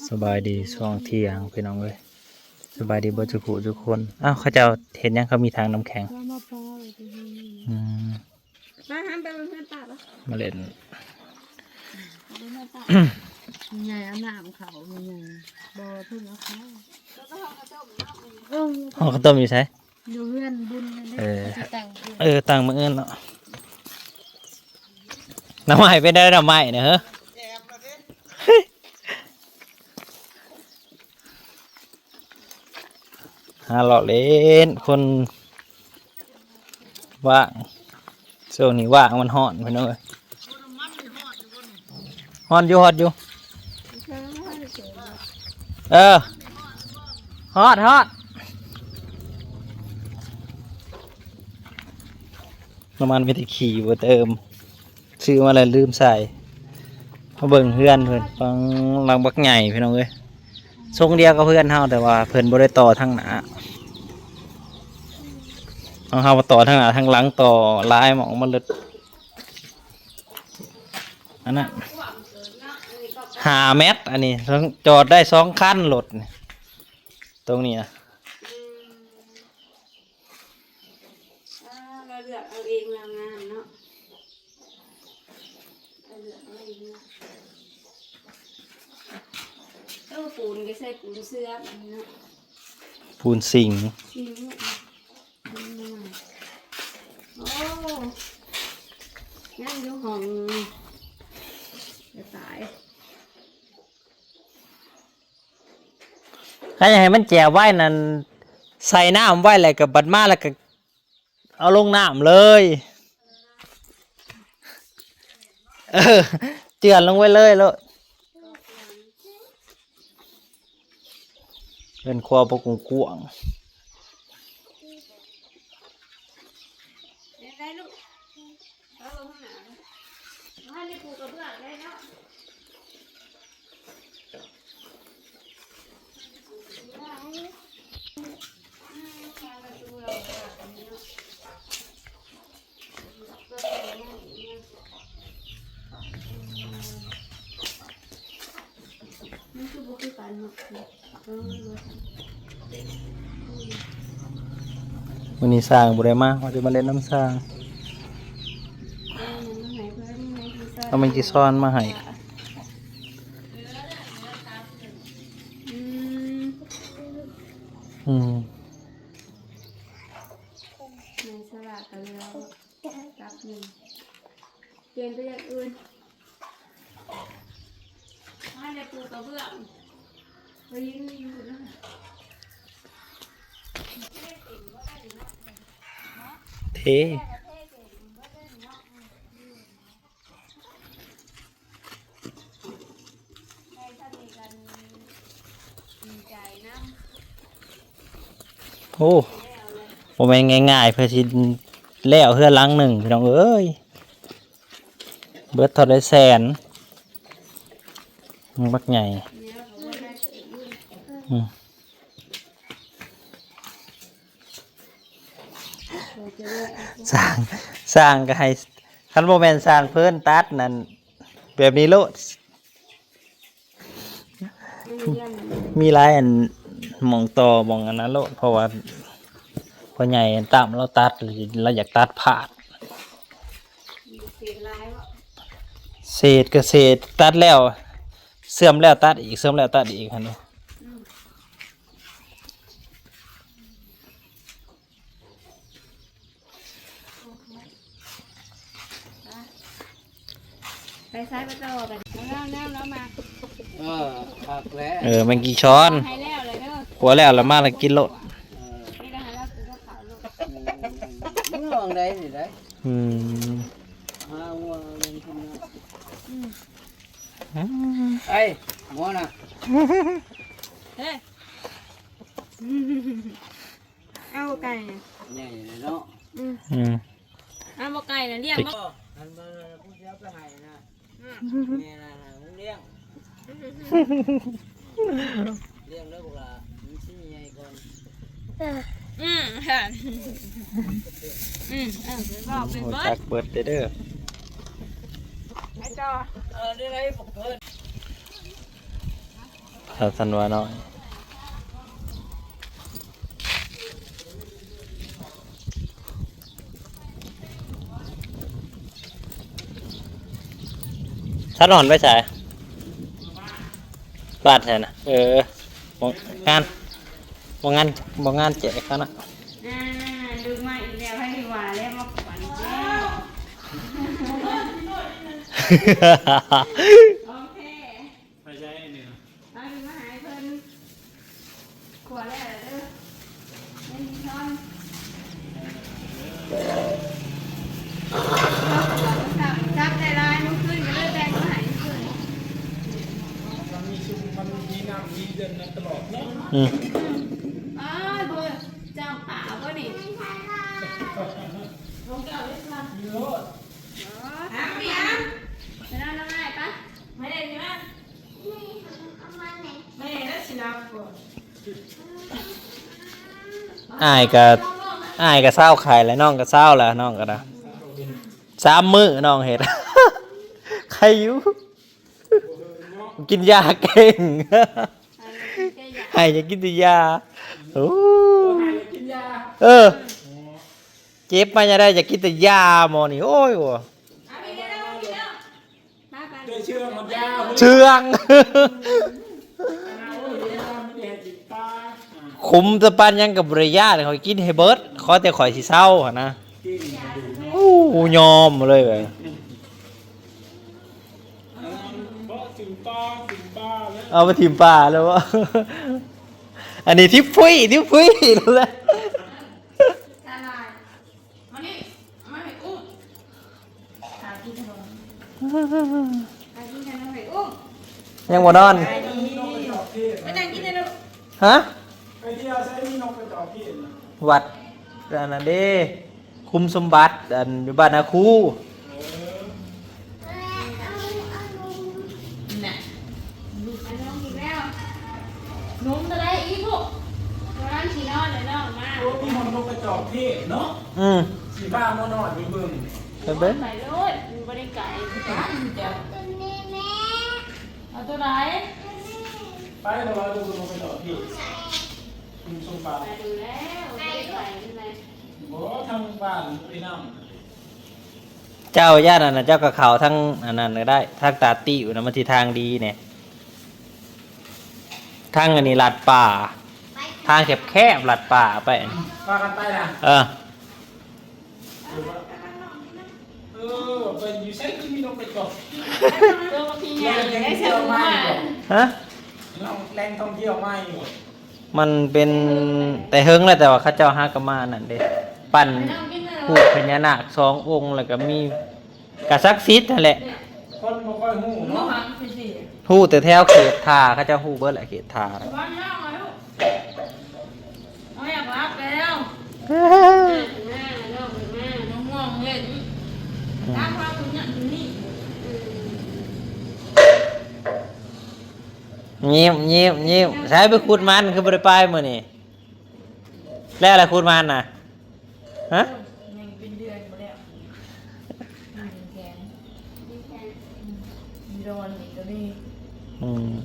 ສະບາຍດີຊ່ວງທ່ຽງພີ່ນ້ອງເອີຍ ສະບາຍດີເບິດທຸກຜູ້ທຸກຄົນ. ອ້າວ ເຂົາເຈົ້າເຮັດຫຍັງ ເຂົາມີຖັງນ້ຳແຂງ? ອືມ ມາຫາໄປເບິ່ງເຮືອນປ້າປະ ມາເຫຼັ້ນ ເບິ່ງເຮືອນປ້າ ແມ່ໃຫຍ່ເອົານ້ຳເຂົ້າ ແມ່ໃຫຍ່ ບໍ່ ເພິ່ນເອົາເຂົ້າ ເອີ ຫໍ່ເຂົ້າຕົ້ມຢູ່ໃສ? ຢູ່ເຮືອນບຸນນັ້ນເດ້ ເອີ ຊິຕັ້ງເຮືອນ ເອີ ຕັ້ງມື້ອື່ນເນາະ. ໜໍ່ໄມ້ເປັນໄດ ໜໍ່ໄມ້ນະເຮີ? ຫາເລາະເຫຼັ້ນ ຄົນວ່າງ ຊ່ວງນີ້ວ່າງ ມັນຮ້ອນພີ່ນ້ອງເອີຍ. ຮອດຢູ່ ຮອດຢູ່ ເອີ ຮອດ ຮອດ. ນ້ຳມັນມີແຕ່ຂີ້ບໍ່ເຕີມ ຊື້ມາແລ້ວລືມໃສ່. ມາເບິ່ງເຮືອນເພິ່ນ ປັງ ຫຼັງບັກໃຫຍ່ພີ່ນ້ອງເອີຍ. ຊົງດຽວກັບເຮືອນເຮົາ ແຕ່ວ່າເພິ່ນບໍ່ໄດ້ຕໍ່ທາງໜ້າ. ເຮົາ ເຮົາມາຕໍ່ທາງໜ້າ ທາງຫຼັງຕໍ່ຫຼາຍໝ່ອງ ມັນເລີດ ອັນນັ້ນ ຫ້າແມັດ ອັນນີ້ ຈອດໄດ້ສອງຄັນລົດນີ້ ຕົງນີ້ນະ. ອ່າ ລາວເລືອກເອົາເອງ ງາມໆ ເນາະ ລາວເລືອກເອົາເອງເນາະ. ເອີ ປູນກໍໃສ່ປູນເຊື່ອມເນາະ ປູນສິງ ສິງ. ໂອ້ ຍັງຢູ່ຫ້ອງ ຈະຕາຍ. ຄັນຢາກໃຫ້ມັນແຈວໄວນັ້ນ ໃສ່ນ້ຳໄວ້ແລ້ວກໍບັດມາແລ້ວກໍເອົາລົງນ້ຳເລີຍ ເອີ ເຈື່ອນລົງໄວ້ເລີຍໂລດ. ເຮືອນຄົວບໍ່ກວ້າງໆ. ມັນຄືບໍ່ຄືກັນເນາະ. ມື້ນີ້ຊ່າງບໍ່ໄດ້ມາ ວ່າຈະມາເຫຼັ້ນນຳຊ່າງ ເອົາແມງຈີຊອນມາໃຫ້. ອືມ ອືມ ໃນສະຫຼາກກໍເຫຼືອ ກັບໜຶ່ງ ປ່ຽນໄປຢ່າງອື່ນ. ມາແລ້ວປູກະເບື້ອງ ໄປຢືນຢູ່ພຸ້ນນະ ເທ. ໂອ້ ບໍ່ແມ່ນງ່າຍໆ ເພື່ອຊິແລ້ວເຮືອນຫຼັງໜຶ່ງ ພີ່ນ້ອງເອີຍ. ເບິດເທົ່າໃດແສນ ບັກໃຫຍ່. ອືມ ຊ່າງ ຊ່າງກໍໃຫ້ ຄັນບໍ່ແມ່ນຊ່າງເພິ່ນຕັດນັ້ນ ແບບນີ້ໂລດ. ມີຫຼາຍອັນ ໝ່ອງຕໍ່ ໝ່ອງອັນນັ້ນໂລດ ເພາະວ່າພໍ່ໃຫຍ່ຕາມລາວຕັດ ລາວຢາກຕັດພາດ. ເສດກໍເສດ ຕັດແລ້ວເຊື່ອມ ແລ້ວຕັດອີກ ເຊື່ອມແລ້ວຕັດອີກຫັ້ນ. ໄປໃຊ້ໄປຕໍ່ກັນ ແນວໆ ແລ້ວມາ ເອີ ຄັກແລ້ວ ເອີ ແມງກີຊອນ ໃຫ້ແລ້ວເລີຍເດີ ຄົວແລ້ວລະມາລະກິນໂລດ ເອີ ນີ້ລະໃຫ້ລາວກິນກັບເຂົ້າໂລດ ເອີ ມື້ອອກໄດ້ນີ້ໄດ໋ ອືມ ຫາຫົວເລີຍກິນເນາະ ອືມ ໄອ້ໝໍນະ ເອີ ເອົາໄກ່ ໃຫຍ່ເລີຍເນາະ ອືມ ອືມ ເອົາບໍ່ໄກ່ນະລ້ຽງບໍ່ ອັນນັ້ນຜູ້ຊິເອົາໄປໃຫ້ນະ ອືມ ແມ່ນະ ມຶງລ້ຽງ ລ້ຽງເດີບັກຫຼ້າ ມັນຊິໃຫຍ່ກ່ອນ ອືມ ອືມ ເອີ ເວົ້າໄປເບິດ ຮູ້ຈັກເບິດເດີ ໄປຕໍ່ ເອີ ໄດ້ໆ ບັກເພິ່ນ. ສາວສັນວານ້ອຍ. ສາວໜອນໄປໃສ? ບາດໃສນະ? ເອີ ບໍ່ງານ ບໍ່ງານ ບໍ່ງານແຈກເຂົານະ. ອ່າ ລູກມາອີກແລ້ວ ໃຫ້ວ່າແລ້ວ ມາຂວັນອີກແລ້ວ. ໂອເຄ ໄປໃສນີ້ນະ? ເອົານີ້ມາໃຫ້ເພິ່ນ. ຂົວແລ້ວເດີ ຍັງມີທອນ ຈັບໄດ້ຫຼາຍ ມື້ຄືນກໍເລີຍແບ່ງມາໃຫ້ເພິ່ນ. ມັນມີຊຸມ ມັນມີນ້ຳມີເດືອນນັ້ນຕະຫຼອດເນາະ. ອືມ ອ້າຍ ບໍ່ຈຳປາບໍ່ນີ້? ຂອງເກົ່າເດ້ ມີໂລດ. ເອົາ ໄປນອນນຳອ້າຍປະ ມາເດ້ ມາ. ອ້າຍກໍ ອ້າຍກໍເຊົາຂາຍແລ້ວ ນ້ອງກໍເຊົາແລ້ວ ນ້ອງກໍນະ ສາມມື້ນ້ອງເຮັດ ໄຄຢູ່ ກິນຢາເກັ່ງ ໄຄຢາກກິນແຕ່ຢາ. ໂອ້ ເອີ ເຈັບມາຍາມໃດຢາກກິນແຕ່ຢາໝໍນີ້ ໂອ້ຍ. ເຊື່ອງ ຂຸມສະປານຫຍັງກໍບໍ່ໄດ້ຢ້ານ ຂ້ອຍກິນໃຫ້ເບິດ ຂໍແຕ່ຂ້ອຍຊິເຊົາຫັ້ນນະ. ໂອ້ ຍອມເລີຍ ເອົາໄປຖິ້ມປ່າແລ້ວ ອັນນີ້ທິບຟຸ້ຍ ທິບຟຸ້ຍແລ້ວ. ມານີ້ ມາໃຫ້ອຸ້ມ ຫາກິນຂະໜົມ ຫາກິນຂະໜົມໃຫ້ອຸ້ມ. ຍັງບໍ່ນອນ? ມານັ່ງກິນແດ່ລູກ. ຮະ? ໄປທ່ຽວໃສມີນົກກະຈອກເທດນະ? ວັດອັນນັ້ນເດ້ ຄຸ້ມສົມບັດ ອັນຢູ່ບ້ານນາຄູ. ນະ ລູກອານົງອີກແລ້ວ ນົມຕົວໃດອີກລູກ? ກຳລັງຊິນອນແລ້ວນ້ອງມາ. ໂອ້ ມີຮອດນົກກະຈອກເທດເນາະ. ອືມ ຊິພາໝໍນ້ອຍໄປເບິ່ງ ໄປເບິ່ງ ໄປໂລດ ມັນບໍ່ໄດ້ໄກ. ເອົາຕົວໃດ? ໄປແລ້ວວ່າດູນົກກະຈອກເທດ ຄຸນສົມບັດ ໄປດູແລ້ວ ບໍ່ໄດ້ໄປນຳໃດ. ບໍ່ ທາງບ້ານໄປນຳ. ເຈົ້າຢ້ານອັນນັ້ນ ເຈົ້າກໍເຂົ້າທາງອັນນັ້ນກໍໄດ້ ທາງຕາຕິວນະ ມັນຊິທາງດີແດ່. ທາງອັນນີ້ລັດປ່າ ທາງແຄບໆ ລັດປ່າໄປ. ພາກັນໄປນະ? ເອີ ເອີ ໄປຢູ່ໃສຄືມີນົກກະຈອກ? ໂຕບັກໃຫຍ່ໄດ້ສະໝວນ. ຮະ? ແຫຼ່ງທ່ອງທ່ຽວໃໝ່. ມັນເປັນແຕ່ເຫິງແລ້ວ ແຕ່ວ່າເຂົາເຈົ້າຫາກໍມານັ້ນເດ້ ປັ້ນຮູບພະຍານາກສອງອົງ ແລ້ວກໍມີ ກະສັກສິດຫັ້ນແຫຼະ. ຄົນບໍ່ຄ່ອຍຮູ້ເນາະ ຮູ້ແຕ່ແຖວເຂດທ່າ ເຂົາເຈົ້າຮູ້ເບິດແຫຼະ ເຂດທ່າ. ເຮົາຢາກລັບແລ້ວ ງ່ວງໆ ເຫຼັ້ນ ຕາມຫາຄົນນັ້ນຄົນນີ້. ຍິ້ມໆໆ ໃສໄປຂຸດມັນ ຄືບໍ່ໄດ້ໄປມື້ນີ້? ແລ້ວລະຂຸດມັນນະ? ຮະ? ຍັງເປັນເດືອນບໍ່ແລ້ວ. ມັນແຂງ ມີດອນອີກກໍມີ. ອືມ.